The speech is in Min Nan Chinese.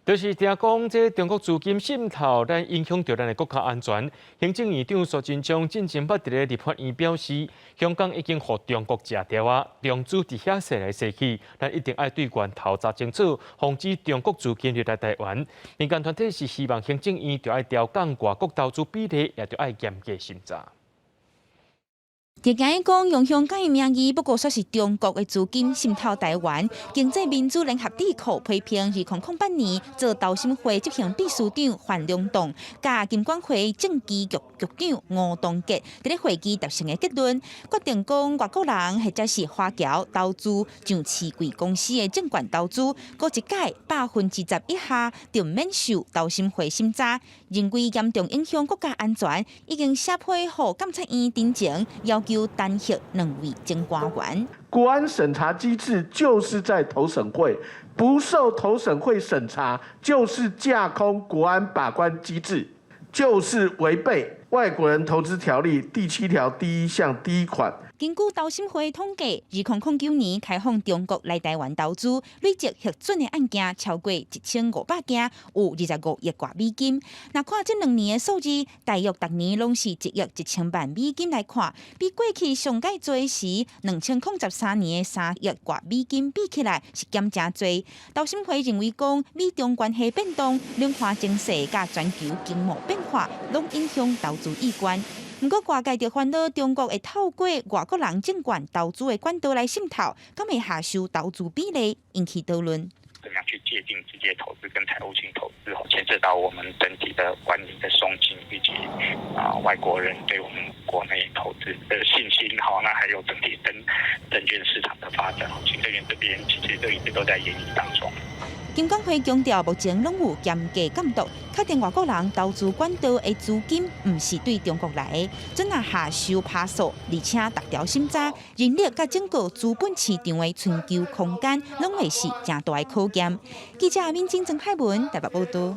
就是聽講，這中國資金滲透，咱影響著咱的國家安全。行政院長蘇貞昌進前捌佇咧立法院表示，香港已經予中國食掉啊，中資佇遐踅來踅去，咱一定愛對源頭查清楚，防止中國資金入來台灣。民間團體是希望行政院著愛調降外國投資比例，也著愛嚴格審查。定驚講用香港的名義，不過說是中國的資金滲透台灣。經濟民主聯合智庫批評，2008年做投審會執行秘書長范良棟，佮金管會證期局局長吳東杰，佇咧會議達成的結論，決定講外國人或者是華僑投資上市櫃公司的證券投資，過一屆10%以下就免受投審會審查，認為嚴重影響國家安全，已經寫批予監察院陳情，要求彈劾兩位前官員。國安審查機制就是在投審會，不受投審會審查，就是架空國安把關機制，就是違背外國人投資條例第7條第1項第1款。根據投審會統計，2009年開放中國來台灣投資，累計核准的案件超過1500件，有25億外美金。若看這兩年的數字，大約逐年攏是1億1千萬美金來看，比過去上蓋濟時2013年的3億外美金比起來是減誠濟。投審會認為講，美中關係變動、兩岸情勢佮全球經貿變化，攏影響投資意願。毋過外界就煩惱中國會透過外國人證券投資的管道來滲透，敢會下修投資比例，引起討論。怎麼樣去界定直接投資跟財務性投資，牽涉到我們整體的管理的鬆緊，以及外國人對我們國內投資的信心，好，那還有整體證券市場的發展，行政院這邊其實都一直都在研議當中。金管會強調，目前攏有嚴格監督，確定外國人投資管道的資金毋是對中國來的，準若下修趴數，而且逐條審查，人力佮整個資本市場的尋求空間，攏會是誠大的考驗。記者民進曾海文台北報道。